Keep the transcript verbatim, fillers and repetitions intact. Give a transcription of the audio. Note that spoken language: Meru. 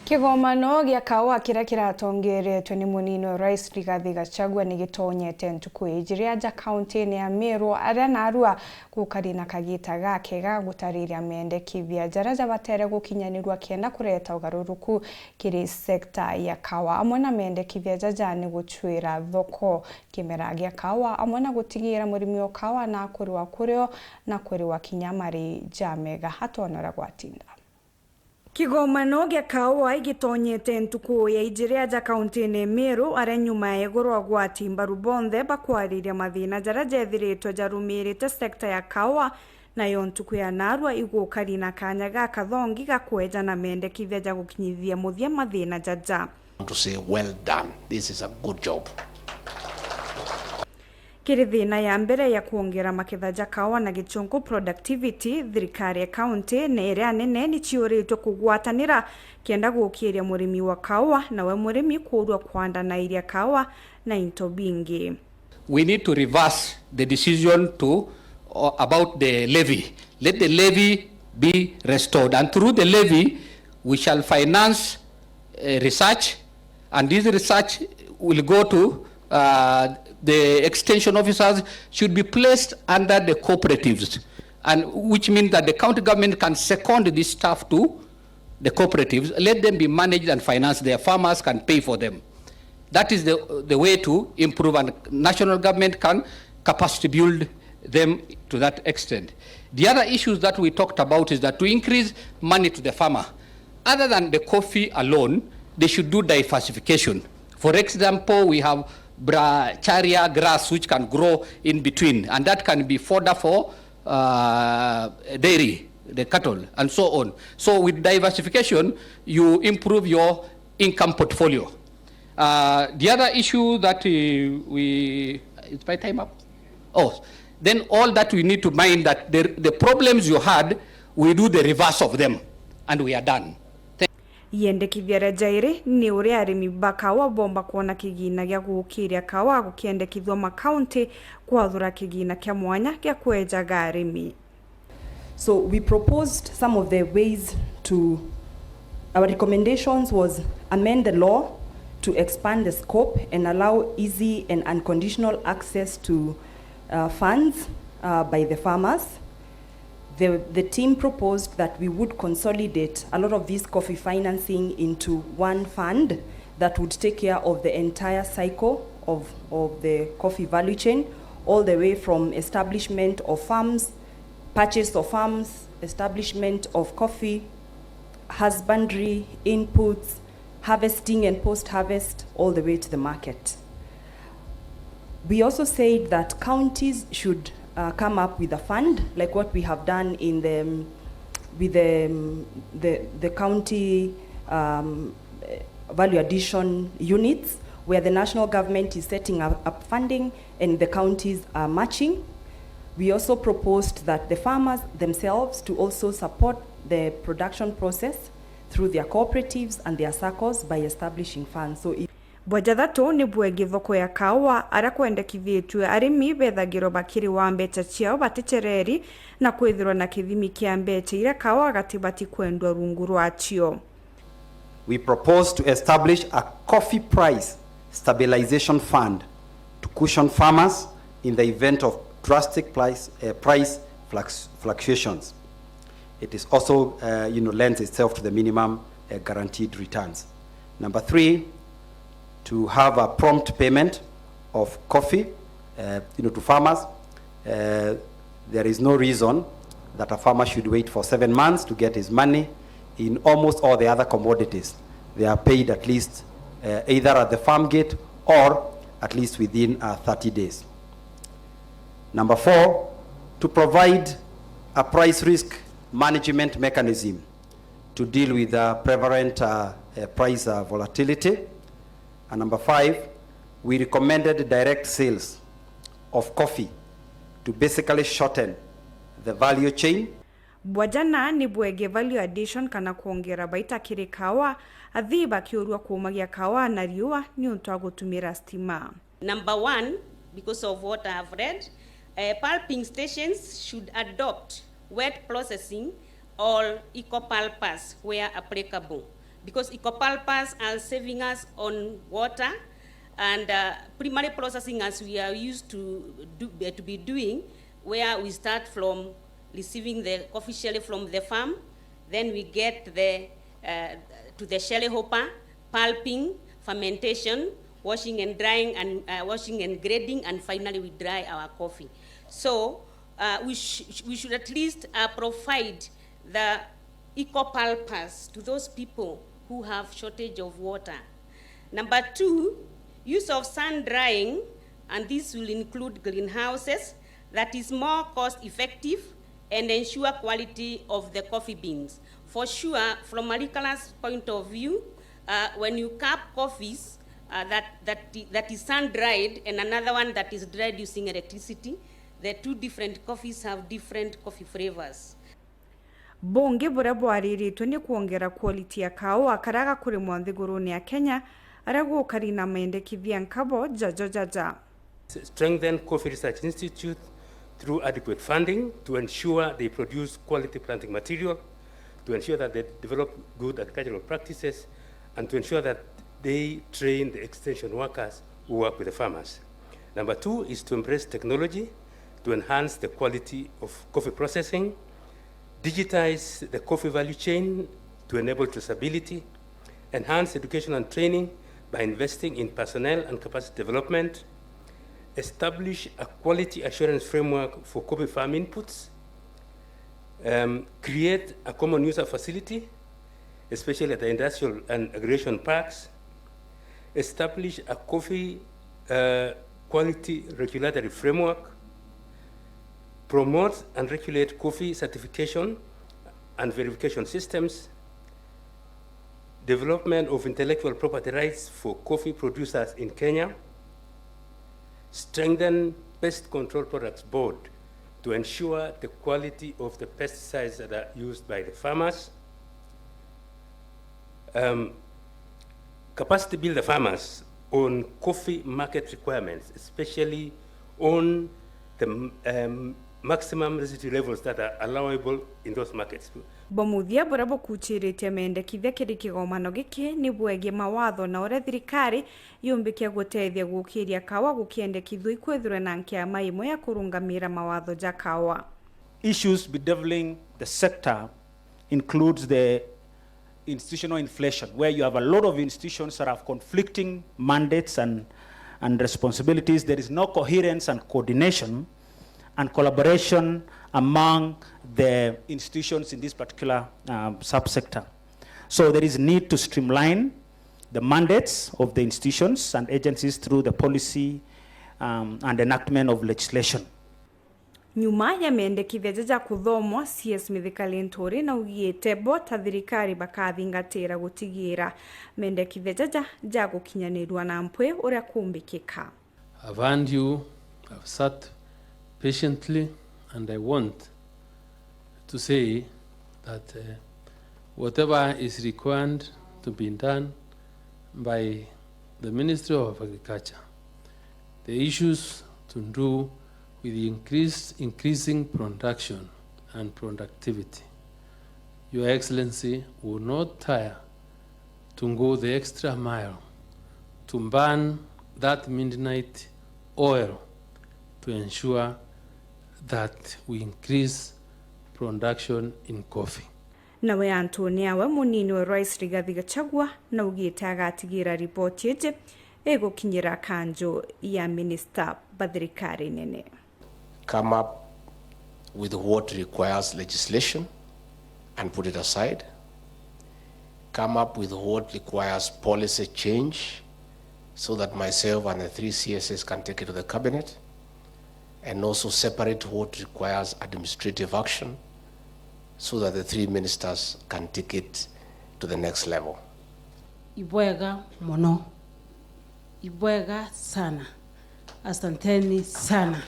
Kigomano gia kaua kiria kiratongeretwe ni munini wa Rais Rigathi Gachagua ni gitonyete ntuku ijiri aja kaunti-ini ya Meru, aria narua gukari na kagita gakega gutariria mendekithia jaria jabatere gukinyanirua kenda kureta ugaruruku kiri sekta ya kaua. Amwe na mendekithia jaja ni gucwira thoko kimera gia kaua, amwe na gutigira murimi o kaua na akuriwa kurio na kuriwa kinya mari ja mega. Hatwonora gwatinda. Kigomano gia kaua igitonyete ntuku ya ijiri aja kaunti-ini Meru, aria nyuma ya iguru agwati mbaru bonthe bakwariria mathina jaria jethiritwe jarumirite sekta ya kaua, nayo ntuku ya narua igukari na kanya gakathongi ga kweja na mendekithia ja gukinyithia muthia mathina jaja. To say, well done. This is a good job. Kiri thina ya mbere ya kwongera maketha ja kaua na gichunku productivity, thirikari ya kaunti na iria nene ni ciuritwe kugwatanira kenda gukiria murimi wa kaua, nawe murimi kuurua kwandanairia kaua na into bingi. We need to reverse the decision to, uh, about the levy. Let the levy be restored, and through the levy, we shall finance, uh, research, and this research will go to, uh, the extension officers, should be placed under the cooperatives, and which means that the county government can second this staff to the cooperatives, let them be managed and financed. Their farmers can pay for them. That is the, the way to improve, and national government can capacity build them to that extent. The other issues that we talked about is that to increase money to the farmer, other than the coffee alone, they should do diversification. For example, we have brachiaria grass which can grow in between, and that can be fodder for, uh, dairy, the cattle, and so on. So with diversification, you improve your income portfolio. Uh, the other issue that, uh, we, is my time up? Oh, then all that we need to mind that the, the problems you had, we do the reverse of them, and we are done. Thank Yendekithia ria jairi ni uria arimi ba kaua bomba kwona kigina gia gukiria kaua gukiendekithua makaunti kwathura kigina kia mwanya gia kwejaga arimi. So we proposed some of the ways to, our recommendations was amend the law to expand the scope and allow easy and unconditional access to, uh, funds, uh, by the farmers. The, the team proposed that we would consolidate a lot of this coffee financing into one fund that would take care of the entire cycle of, of the coffee value chain, all the way from establishment of farms, purchase of farms, establishment of coffee, husbandry, inputs, harvesting and post-harvest, all the way to the market. We also said that counties should, uh, come up with a fund, like what we have done in the, with the, the, the county, um, value addition units, where the national government is setting up, up funding and the counties are matching. We also proposed that the farmers themselves to also support the production process through their cooperatives and their saccos by establishing funds. So if Bwa jathatu ni bwegie thoko ya kaua, aria kwendekithitue arimi bethagirwa bakiriwa mbeca ciao batichereri na kwithirwa na kithimi kia mbeca iria kaua gatibati kwendwa rungu rwacio. We propose to establish a coffee price stabilization fund to cushion farmers in the event of drastic price, uh, price flux-, fluctuations. It is also, uh, you know, lends itself to the minimum, uh, guaranteed returns. Number three, to have a prompt payment of coffee, uh, you know, to farmers. Uh, there is no reason that a farmer should wait for seven months to get his money. In almost all the other commodities, they are paid at least, uh, either at the farm gate or at least within, uh, thirty days. Number four, to provide a price risk management mechanism to deal with, uh, prevalent, uh, uh, price, uh, volatility. And number five, we recommended direct sales of coffee to basically shorten the value chain. Bwa jana ni bwegie value addition kana kwongera baita kiri kawa, athii bakiurua kuumagia kawa na riua niuntu wa gutumira stima. Number one, because of what I have read, uh, pulping stations should adopt wet processing or eco-pulpers where applicable. Because ecopulpers are saving us on water and uh, primary processing as we are used to do, uh, to be doing, where we start from receiving the coffee shell from the farm, then we get the uh, to the shell hopper, pulping, fermentation, washing and drying, and uh, washing and grading, and finally we dry our coffee. So uh, we, sh- we should at least uh, provide the ecopulpers to those people who have shortage of water. Number two, use of sun drying, and this will include greenhouses, that is more cost effective and ensure quality of the coffee beans. For sure, from a liquorer's point of view, uh, when you cup coffees uh, that, that, that is sun dried and another one that is dried using electricity, the two different coffees have different coffee flavors. Bungi buria bwariritwe ni kwongera quality ya kaua karia gakurimwa nthigurune ya Kenya, aria gukari na mendekithia nkabo jajo jaja. Strengthen Coffee Research Institute through adequate funding to ensure they produce quality planting material, to ensure that they develop good agricultural practices, and to ensure that they train the extension workers who work with the farmers. Number two is to embrace technology to enhance the quality of coffee processing, digitize the coffee value chain to enable traceability, enhance education and training by investing in personnel and capacity development, establish a quality assurance framework for coffee farm inputs, um, create a common user facility, especially at the industrial and aggregation parks, establish a coffee uh, quality regulatory framework, promote and regulate coffee certification and verification systems, development of intellectual property rights for coffee producers in Kenya, strengthen Pest Control Products Board to ensure the quality of the pesticides that are used by the farmers, um, capacity build the farmers on coffee market requirements, especially on the um, maximum residual levels that are allowable in those markets. Bo muthia buria bukuchiritie mendekithia kiri kigomano giki ni bwegie mawatho na uria thirikari yumbikia gutethia gukiria kawa gukiendekithua ikwithirwe na nkiama imwe ya kurungamira mawatho ja kawa. Issues bedeviling the sector includes the institutional inflation, where you have a lot of institutions that have conflicting mandates and, and responsibilities. There is no coherence and coordination and collaboration among the institutions in this particular uh, subsector. So there is need to streamline the mandates of the institutions and agencies through the policy um, and enactment of legislation. Nyuma ya mendekithia jaja kuthomwa, C S Mithika Linturi naugite bo ta thirikari bakathingatira gutigira mendekithia jaja jagukinyanirua na mpwi uria kumbikika. I've heard you, I've sat patiently, and I want to say that uh, whatever is required to be done by the Ministry of Agriculture, the issues to do with the increased, increasing production and productivity, Your Excellency will not tire to go the extra mile to burn that midnight oil to ensure that we increase production in coffee. Nawe Anthony awe munini wa Rais Rigathi Gachagua naugite agatigira riboti iji igukinyira kanju ya minista ba thirikari nene. Come up with what requires legislation and put it aside. Come up with what requires policy change so that myself and the three C S As can take it to the cabinet, and also separate what requires administrative action so that the three ministers can take it to the next level. Ibwega mono. Ibwega sana. Asanteni sana.